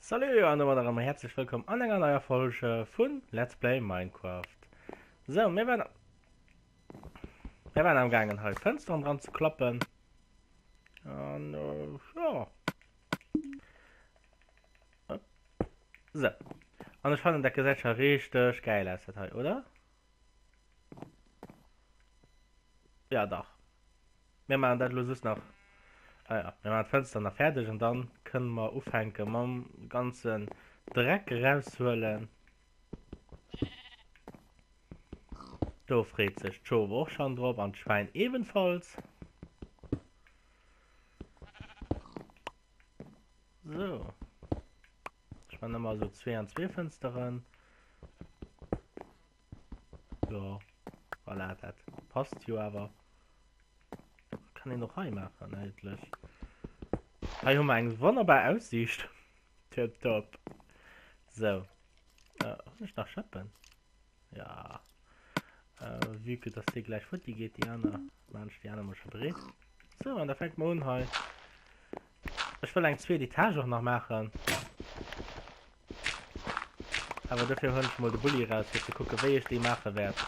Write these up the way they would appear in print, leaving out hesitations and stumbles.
Salut an domat erëm häerzlech wëllkomm an enger neier Folge vun Let's Play Minecraft. Sou, mir waren, mir waren am gaangen hei Fënsteren dran ze klappen. An äh, ja. Sou. An ech fannen dat gesäit scho richteg gäil aus dat hei, oder? Ja dach. Mir maachen dat elo just nach, ah ja, mir maachen d'Fënster nach fäerdeg an dann kënne mer ufänke mam ganzen Dreck eraushuelen. Do freet sech d'Schof och schon drop an d'Schwäin ebenfalls. So. Ech man ëmmer esou zwee an zwee Fënsteren. Jo, voilà, dat passt jo awer. Kann een och hei maachen eigentlech. Hei hu mer eng wonnerbar Aussiicht. Tipptopp. Sou. Äh, hunn ech nach Schëppen? Ja. Äh, vue que dass déi gläich futti geet, déi aner, maachen ech déi aner mol scho bereet. Sou, an da fänke mer un hei. Ech wëll eng zweet Etage och nach maachen. Awer dofir huelen ech mol de Bulli eraus, fir ze kucken, wéi ech déi maache wäert.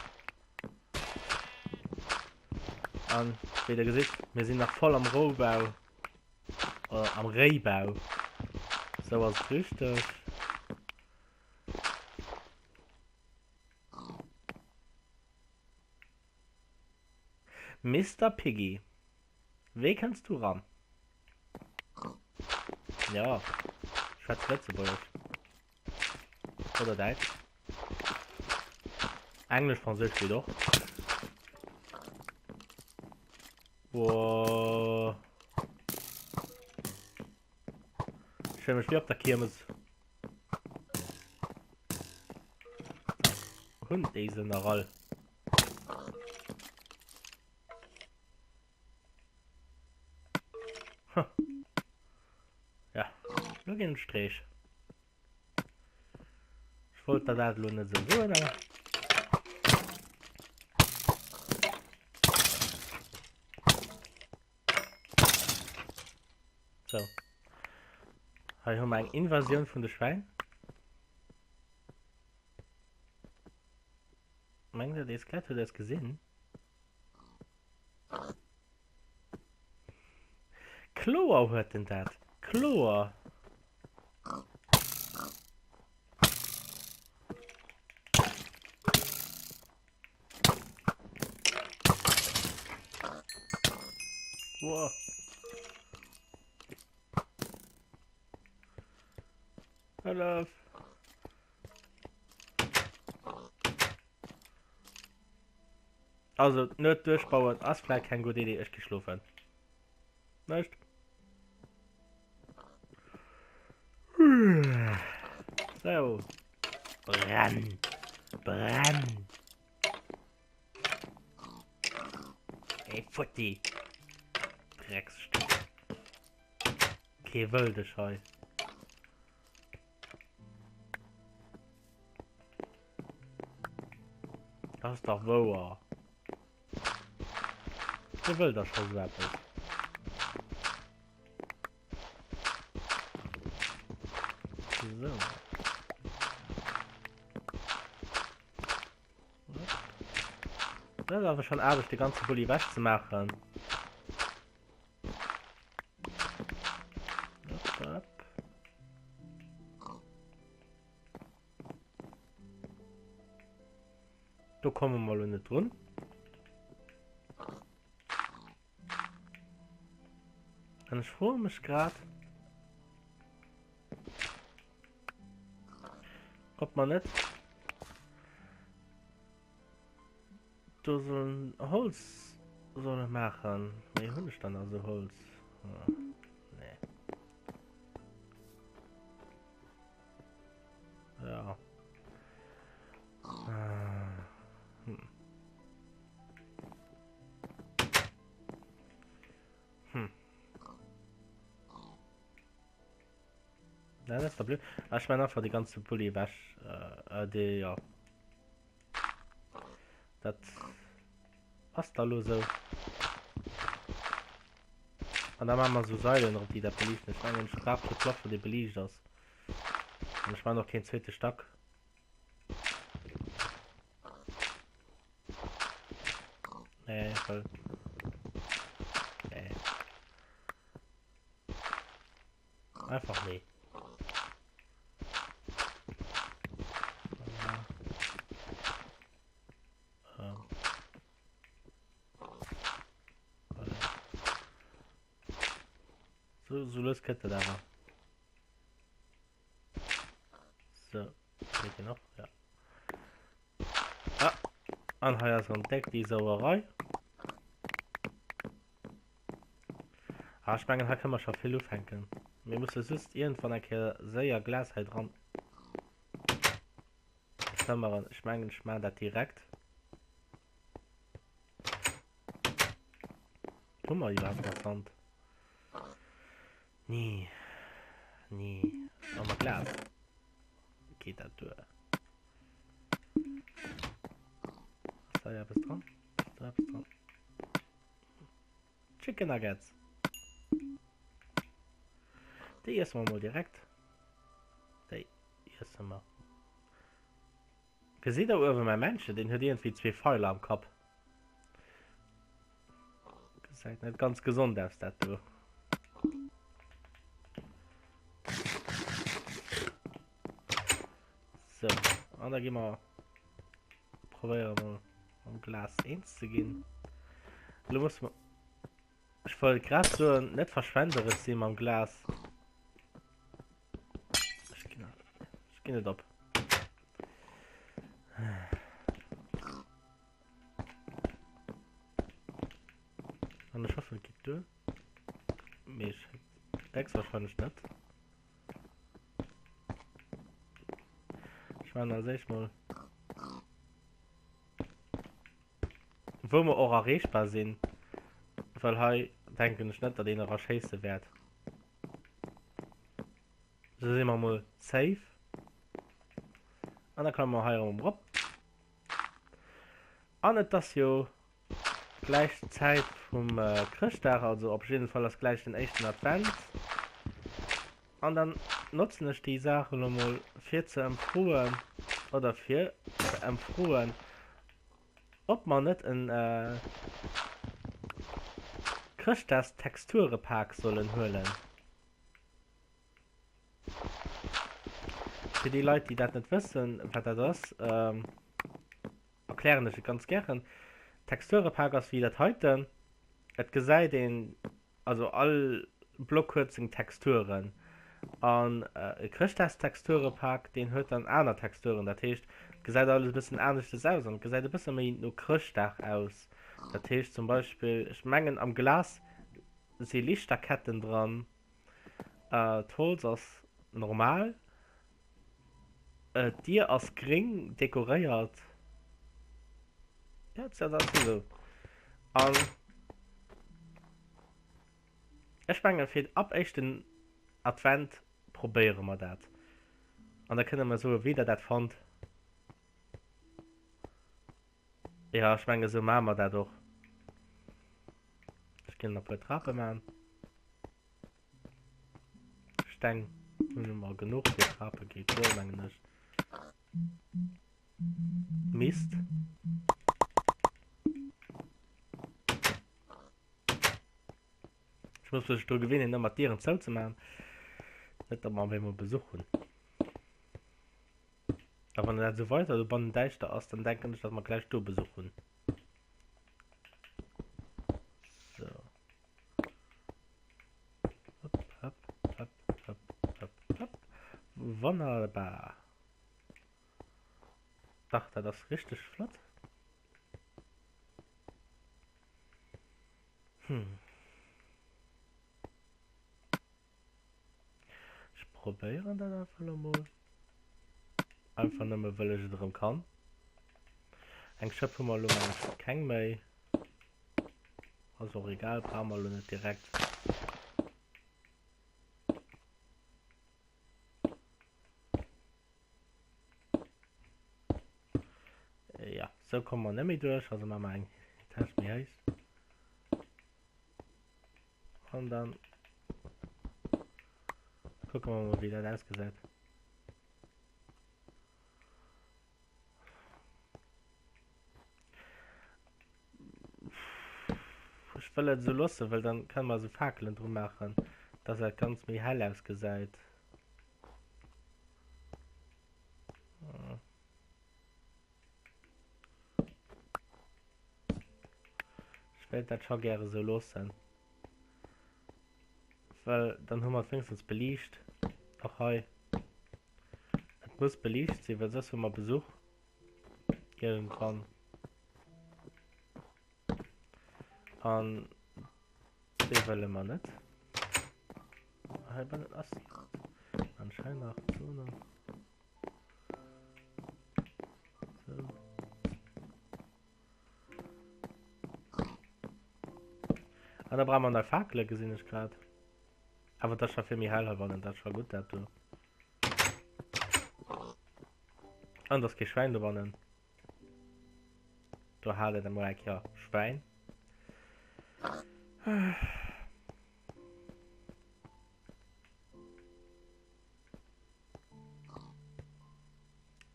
An wéi der gesitt, mir sinn nach voll am Rohbau. Oder am Réibau. Sou ass et richteg. Mister Piggy, wéi kënns du ran? Ja, schwätz Lëtzebuergesch. Oder Däitsch. Englesch, Franséisch geet och. Boah. Ech fillen mech wéi op der Kiermes. Hunn déi se nach all? Ja, lo ginn et Streech. Ech wollt der dat elo net esou soen, awer. So. Hei hu mer eng Invasioun vun de Schwäin. Mengt der, dee Skelett huet eis gesinn? Kloer huet en dat. Kloer. Wow. Hëllef. Also, net duerchbauen ass vläicht keng gutt Idee. Ech gi schlofen. Näischt. So. Brenn. Brenn. Ey, futti. Drecksstück. Kee wëll dech hei. Das ist doch wouer. Wie wëll da scho sou eppes? So. Das ist awer schon Aarbecht, de ganze Bulli wech ze maachen. Do komme mer lo net drun. An ech froe mech grad, ob mer net do sollen Holz solle maachen. Mee hunn ech dann also Holz? Nee. Ja. Hm. Hm. Ja, das ist doch blöd. Ah, ich meine einfach die ganze Pulli weg. Äh, äh, die, ja. Dat ass da lo sou. An da maache mer sou Sailen drop, déi dat beliichten. Ech mengen, ech brauch kee Plafond, dee beliicht ass. An ech maachen och keen zweete Stack. Nee, well... Nee. Einfach nee. Ähm. So, so lues kënnt dat awer. So, geht hier noch? Ja. Ah, an hei ass erëm deck déi Sauerei. Ah, ech mengen, hei kënne mer scho vill ufänken. Mir musse just iergendwann eng Kéier séier Glas hei dran zëmmeren. Ech mengen, ech maachen dat direkt. Hu mer iwwerhaapt nach Sand? Nee. Nee. Brauche mer Glas. Geet dat duer? Ass da eppes dran? Ass da eppes dran? Chicken Nuggets. Déi iesse mer mol direkt. Déi iesse mer. Gesitt der uewe mäi Männchen? Deen huet iergendwéi zwee Feiler am Kapp. Gesäit net ganz gesond aus, dat do. So, an da gi mer probéiere mol am Glas eens ze ginn. Lo muss man Ech wollt grad soen, net verschwenderesch si mam Glas. Ech ginn ech ginn et op. An ech hoffen, et geet duer. Mee ech héchstwahrscheinlech net. Ech maachen als éischt mol wou mer och erreechbar sinn, well hei denken ech net, datt een era schéisse wäert. Sou si mer mol safe. An da klamme mer hei erëm erop. An et ass jo gläich d'Zäit vum Chrëschtdag, also op jidden Fall ass gläich den éischten Advent. An dann notzen ech déi Saach elo mol fir ze ëmfroen, oder fir ze emfroen, ob mer net en Chrëschtdagstexturepak sollen huelen. Fir déi Leit, déi dat net wëssen, wat dat ass, erklären ech et ganz gären. Texturepak ass wéi dat heiten. Et gesäit een, also all Block huet seng Texturen. An e Chrëschtdagstexturepak, deen huet dann aner Texturen. Dat heescht, et gesäit alles e bëssen aneschtes aus an et gesäit e bësse méi no Chrëschtdag aus. Dat heescht zum Beispill, ech mengen am Glas si Lichterketten dran. D'Holz ass normal. D'Dier ass gréng dekoréiert. Ja, dat ass esou. An ech menge fir ab éischten Advent probéiere mer dat. An da kënne mer soe wéi der dat fannt. Ja, ech menge sou maache mer dat och. Ech ginn nach e puer Trape maachen. Steng hunn mer genuch fir Trape geet duer mengen ech. Mist. Ech muss mech dru gewinnen ëmmer d'Dieren zou ze maachen. Net datt mer op eemol Besuch hunn. A wann dat esou weider dobannen däischter ass, dann denken ech, datt mer gläich do Besuch hunn. So. Hopp, hopp, hopp, hopp, hopp, hopp. Wonnerbar. Dach, dat ass richteg flott. Hm. Ech probéieren dat einfach elo mol. Einfach nëmme wëll ech et erëm kann. Eng Schëpp hu mer elo mengen ech keng méi. Ass och egal, brauche mer elo net direkt. Ja, sou komme mer net méi duerch, also maache mer eng Etage méi héich. An dann kucke mer mol, wéi dat ausgesäit. wëll et esou loossen, well dann kënne mer esou Fakelen dru maachen, dass dat Ganzt méi hell ausgesäit. Ech wéilt dat scho gäre sou loossen. Well dann hu mer et wéinstens beliicht. Och hei. Et muss beliicht sinn, well soss hu mer Besuch. Iergendwann. An dee wëlle mer net. Heibannen ass anscheinend nach do nach. So. An da brauche mer nei Fakele, gesinn ech grad. Awer dat ass scho vill méi hell heibannen, dat ass scho gutt dat do. An et ass kee Schwäin dobannen. Do hat et emol eng Kéier Schwäin.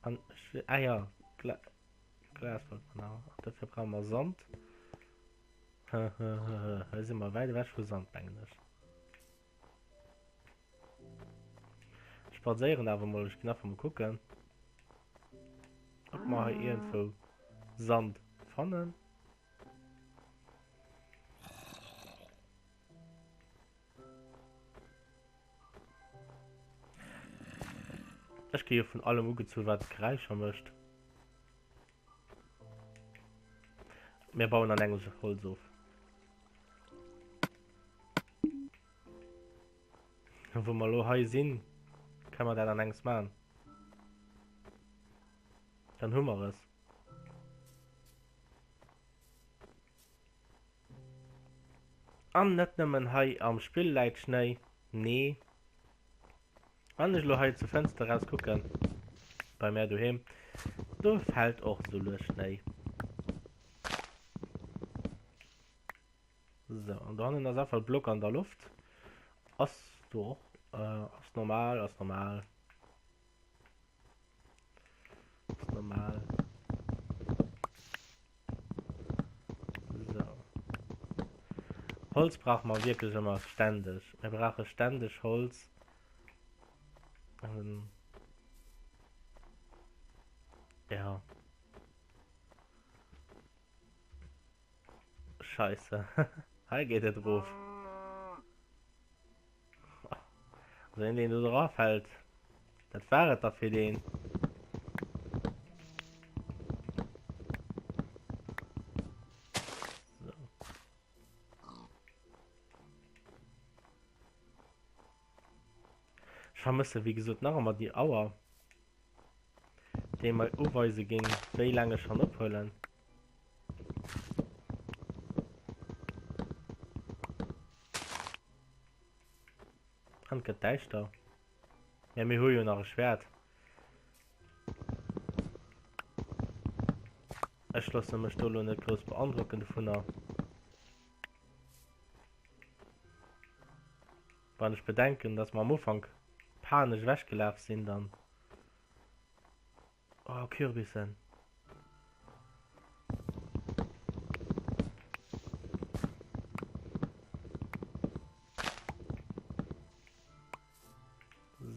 An ech will, ah ja, Gla Glas wollt man nach. An dofir brauche mer Sand. Hei si mer wäit ewech vu Sand, mengen ech. Ech spadséieren awer mol, ech ginn einfach mol kucken, ob mer hei iergendwou Sand fannen. Ech gi jo vun allem ugezu wat Geräischer mécht. Mir bauen an engem Holz of. Wou mer lo hei sinn, kann mer dat an enges man. Dann hu mer es. An net nëmmen hei am Spill läit Schnéi, nee. Wann ech elo hei zur Fënster raus kucken, bei mär doheem, do fält och esou lues Schnéi. Sou, an dohannen ass einfach e Block an der Loft. Ass do och, ass normal, ass normal. Ass normal. So. Holz brauche mer wierklech ëmmer ständeg. Mir brauche ständeg Holz. Ähm. Ja. Scheisse. Hei geet et erof. Also een deen do dra fällt, dat war et da fir deen. So. Ech vermësse wéi gesot nach ëmmer déi Auer, déi mer uweise géing, wéi laang ech schonn ophuelen. An et gëtt däischter. Mä mir hu jo nach e Schwäert. Ech loosse mech do lo net grouss beandrocken dovunner. Wann ech bedenken, dass mer am Ufank panesch ewechgelaf sinn, dann... Oh, Kürbissen.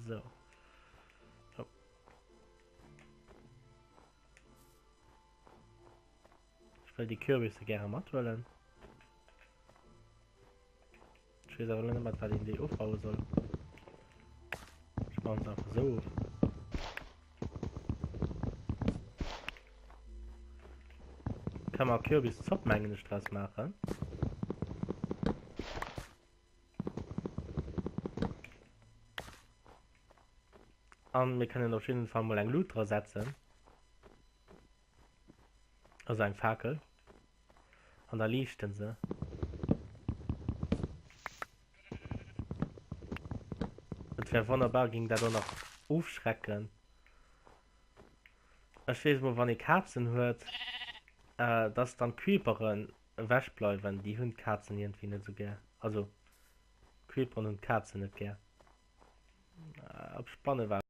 So. Oh. Ich will die Kürbisse gerne mathuelen. Ech weess awer elo net mat wat een déi ofbaue soll. Ech bauen se einfach esou of. Kann man Kürbiszopp mengen ech draus maachen. An mir kënnen op jeden Fall mol eng Lut dra setzen. Also eng Fakel. An da liichten se. Et wär wonnerbar, ging dat och nach ofschrecken. Ech weess mol, wann ee Kazen huet, äh, dass dann d'Creeperen ewech bleiwen. Déi hunn d'Kazen iergendwéi net esou gär. Also, d'Creeperen hunn d'Kazen net gär. Äh, op Spanne war.